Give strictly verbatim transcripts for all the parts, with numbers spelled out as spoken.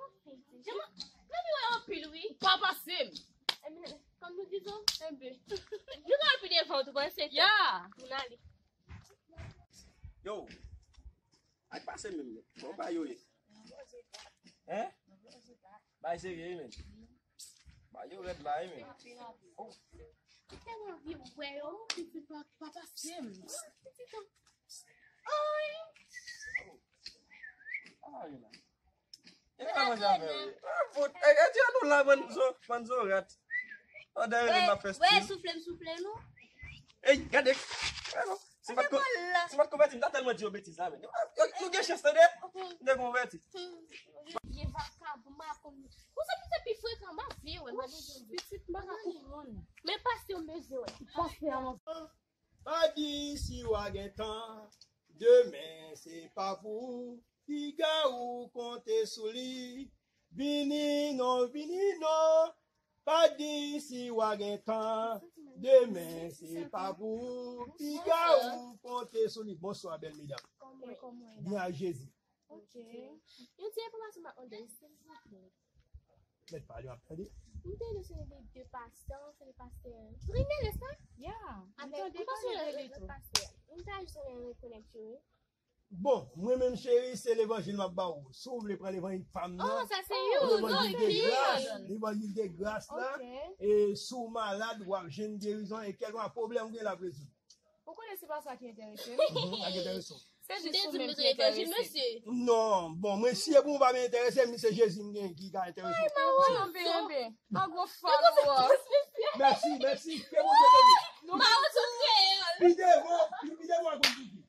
Anfen, ti jan. Mwen, mwen wè anpil, wi. Pa pase m. Ebyen, kòm nou di zò, enben. Nou ka pi devan, tou panse. Ya. Moun ale. Yo. Ak pase menm, men. Bon, ba yo ye. Hein? Bay serye, wi, men. Ba yo rèd la, wi, men. Oh. Tèlman anvi wè yo. Pitit pa, pa pase m. Pitit an. Ay. Ay, la. E pa manje avè w. Ah, fout. E, e, di anou la, bann zo, bann zo rat. An dèyè nou, n ap fè stil. Wè, soufle m, soufle nou. Ey, gade. Wè non. Si m pa t ko-, si m pa t konvèti, m ta tèlman di yo betiz la, men. Yo, yo, nou gen chans, tande? M te konvèti. Vye vakabon, m pa konn. Pou sa, pou sa pi frekan, m pa vle wè, m pa bezwen. Pitit, m pa ka konprann. Men pase yo bezwen wè. Pase a. Pa di si w a gen tan, demen se pa pou ou, piga ou konte sou li. Vini non, vini non, pa di si w a gen tan, demen se pa pou ou, piga ou konte sou li. Bonswa, bèl medam. Kòman w ye? Byen ak Jezi. Ok. Yon ti enfòmasyon m ap mande w, silvouplè. Mèt pale, w ap tande. M tande se de, de pastè, se de pastè Trinel, nèspa? Ya, m tande pale de li tou. Avèk, m panse lòt pastè. M ta jis renmen rekonèt yo, wi. Bon, mwen menm cheri, se levanjil m ap ba ou. Si w vle pran levanjil pa m nan, oh, sa se yon levanjil de gras, levanjil de gras la, e si w malad, w ap jwenn gerizon, e kèlkeswa pwoblèm ou gen la ap rezoud. Ou konnen se pa sa ki enterese m. Mhm, sa ki enterese w. Se jis ou menm ki enterese m. Non, bon, mwen si e pou mwen pa enterese m, se Jezi m gen ki ka enterese m. Anben, anben. An gwo fòlòwa. Mèsi, mèsi. Ke Bondye beni. Nou pa retounen. Pi devan, pi devan, Bondye.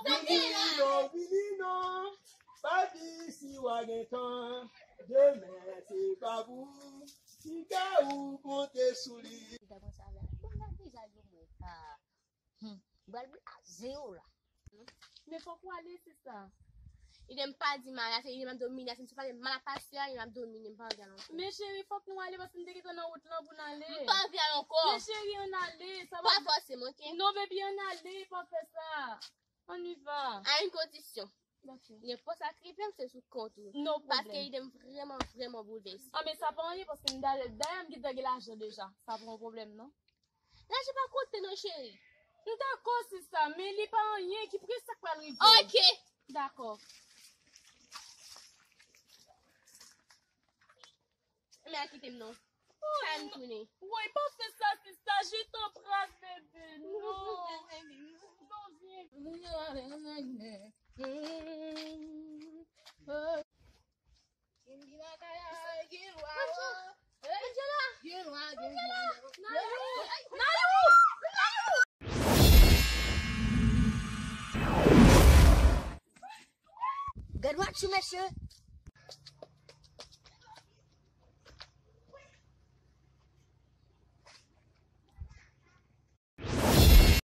Vini non, vini non. Pa di si w a gen tan. Demen se pa pou ou. Piga ou konte sou li. Bon, gade vizaj yo mwen. Ah. Hmm. M pral blaze yo la. Men fòk w ale, sista. Li di m pa di m ale, se li di m ap domine, si m sou pale mal a pastè a, li m ap domine, m pa anvi al ankò. Men cheri, fòk nou ale, paske m te gentan nan wout lan pou n ale. M pa anvi al ankò. Men cheri, ann ale, sa va. Pa fòse m, oke? Non, baby, ann ale, pa fè sa. On y va. A yon kondisyon. Ok. Nenpòt sa k rive m, se sou kont ou. No pwoblèm. Paske li di m vrèman, vrèman boulvèse. Ah, men sa pa anyen, paske m dayè, dayè m gentan gen lajan deja. Sa pa yon pwoblèm, non. Lajan pa konte non, cheri. M dakò, sista, men li pa anyen ki prese sa k pral rive w. Ok. Dakò. Men al kite m non. Kay m tounen. Woy, pa fè sa, sista, je t'embrasse, bebe. Non. Non, vyen. Gad match ou, mesye.